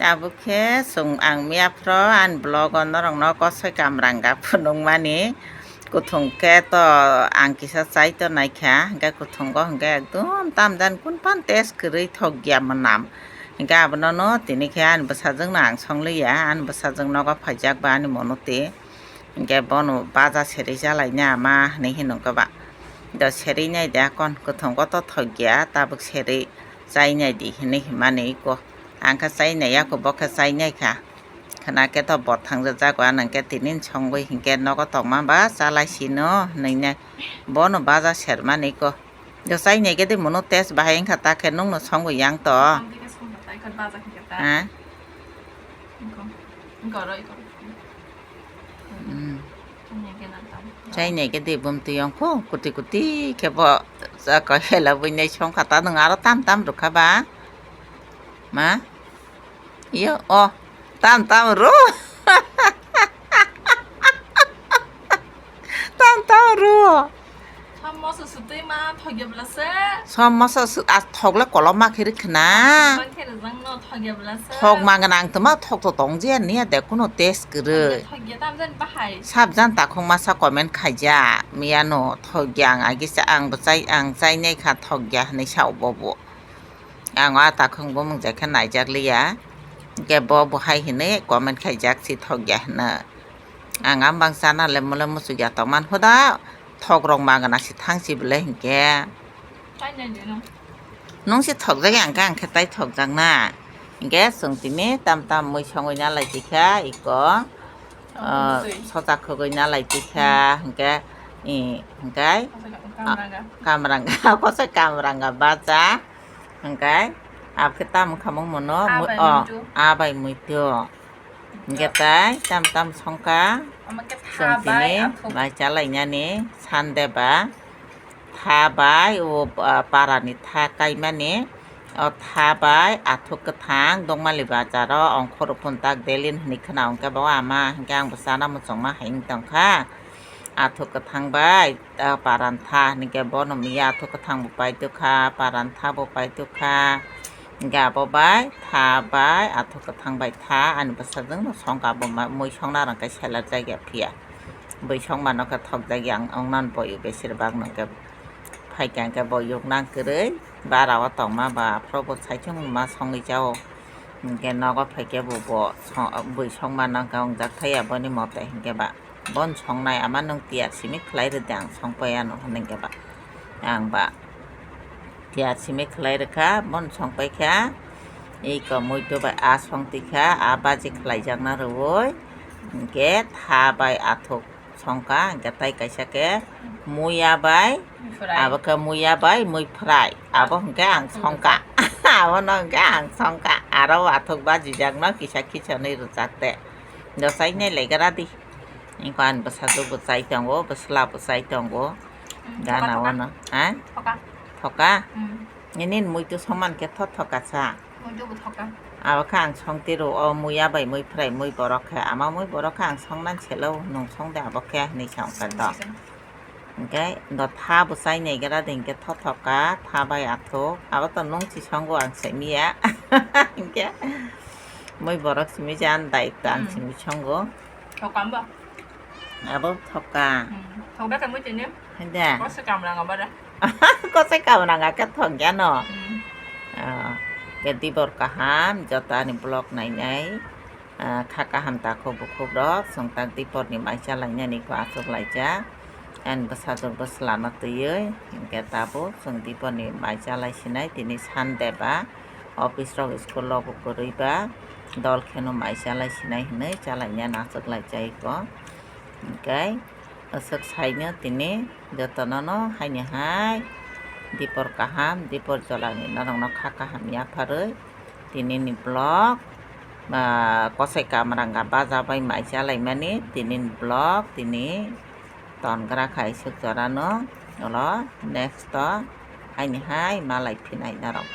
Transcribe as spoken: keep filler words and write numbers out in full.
Tabuk khe chwng ang miya phro ani vlog o norok no kosoi kamranga phunukmani. Kuthung khe to ang kisa chai to naikha, hwnkhe kuthungo hwnkhe ekdom tamjani kunphano taste kwrwi thokya mwnam. Hwnkhe abono no tini khe ani bwsajwk no ang songliya, ani bwsajwk nogo phaijak ba ani mono twi. Hwnkhe bono baja serwi chalaina ama hinwi hinwi khe ba. Do serwi nai de akon kuthungo to thokya, tabuk serwi chai nai di hinwi hwnmani iko. Ang khe chai nai, ako bo khe chai nai kha. Khwna khe to bo thang rwjak, o ano hwnkhe tini songwi hwnkhe nogo tongma ba chalai sino hwnwi nai. Bono baja sermani iko. Do chai nai khe de mono test bahai wngkha, ta khe nung no songwi yang to. Ang khe songkha, ta khe baja khe ta. Ha? Iko. Iko ro, iko ro. Hmm. Chai nai khe de bumtwi ongkho, kuti kuti khe bo chakha hela buinai songkha, ta nung aro tam tam rwkha ba? Ma? Iyo, o, tam tam ro. Tam tam ro. Som moso sutwi ma thokya bwla se. Som moso su-, a thokle kolom ma khe rwkhna. Kolom ma khe rwjak no thokya bwla se. Thok ma gana ang tma thok to tong je niya de kuno test kwrwi. Thokya tam jan bahai. Sab jan takhuk masa comment khaija miya no thokya ang agi sa ang bwchai ang chai nai kha thokya hinwi sa o bobo. Ang o a takhuk bumung je khe naijak liya. Hwnkhe bo bo hai hinwi comment khaijak si thokya hinwi. Ang a bang chana le mole muchukya tongman hoda thok rok ma gana si thang si bwle hwnkhe. Nung si thokjak ya hwnkhe ang khe tai thokjak na. Hwnkhe chwng tini tam tam mui songwi na lai tikha iko. Sochak khogwi na lai tikha hwnkhe. Hwnkhe kamranga kosai kamranga bacha. Hwnkhe abokhe tamo khamung mono a bai muitu. Hwnkhe tai tam tam songkha. Chwng tini mai chalainani Sunday ba tha bai o parani tha kaimani o tha bai athuk kwthang Dongmali bazaro ongkhorok phuntak delin hwnwi khwna hwnkhe bo ama hwnkhe ang bwchana muchungma hai wng tongkha athuk kwthang bai. Parantha hwnkhe bono miya athuk kwthang bo paitokha, parantha bo paitokha. Hwnkhe abo bai tha bai athuk kwthang bai tha ani bwsajwkno songkha bo mui songna rwngkhe selarjak ya phiya. Bui songmano khe thokjak ya wngmani boyok besir bak no khe phaikha hwnkhe boyok nang kwrwi bara o tongma ba aphuru bo saichung ma songwi chao. Hwnkhe nogo phaikhe bo bo bui songmano khe wngjak thaiya boni mote hwnkhe ba. Bon songnai ama nwng tiyar simi khlai rwdi ang songpai ano hwnwi khe ba ang ba tiyar simi khlai rwkha bon songpai kha iko muitu bai a song tikha a baji khlaijakna rwui hwnkhe tha bai athuk songkha hwnkhe tai kaisa khe muya bai abo khe muya bai mui phrai abo hwnkhe ang songkha abono hwnkhe ang songkha aro athuk bajijakno kisa kisa nwi rwchak te. Dosainai legra di. Iko ani bwsajwk bo chai tongo, bwsla bo chai tongo. Gana wano, ha? Thoka. Nini muitu soman khe tho thoka sa. Abo khe ang song tiro o muya bai mui phrai mui borok khe. Ama mui borok khe ang song nan selo nung song de abo khe hinwi sa wngkha to. Hwnkhe do tha bo chai nai gra de hwnkhe tho thoka tha bai athuk abo to nung si songo ang sai miya hwnkhe mui borok simi jan dai to ang simi songo. Thoka ba? Abo thoka. Thoka khe mui tini. Hwnkhe. Kosai kamranga ba da. Kosai kamranga khe thok ya no. Ke dibor kaham joto ani vlog nai nai. Kha kaham takhuk bukhuk rok chwng tak diporni mai chalainani kho achuk laijak. Ani bwsajwk bwslano twiwi hwnkhe tabuk chwng diporni mai chalai sinai tini Sunday ba office rok school rok bo kwrwi ba dol kheno mai chalai sinai hinwi chalainani achuk laijak kho. Hwnkhe aswk saino tini jotono no haini hai dipor kaham dipor jolani norokno kha kaham yapharwi. Tinini vlog, ah, kosai kamranga baja bai mai chalaimani, tinini vlog, tini tongra kha isuk jorano, ulo next o haini hai malai phinai norok.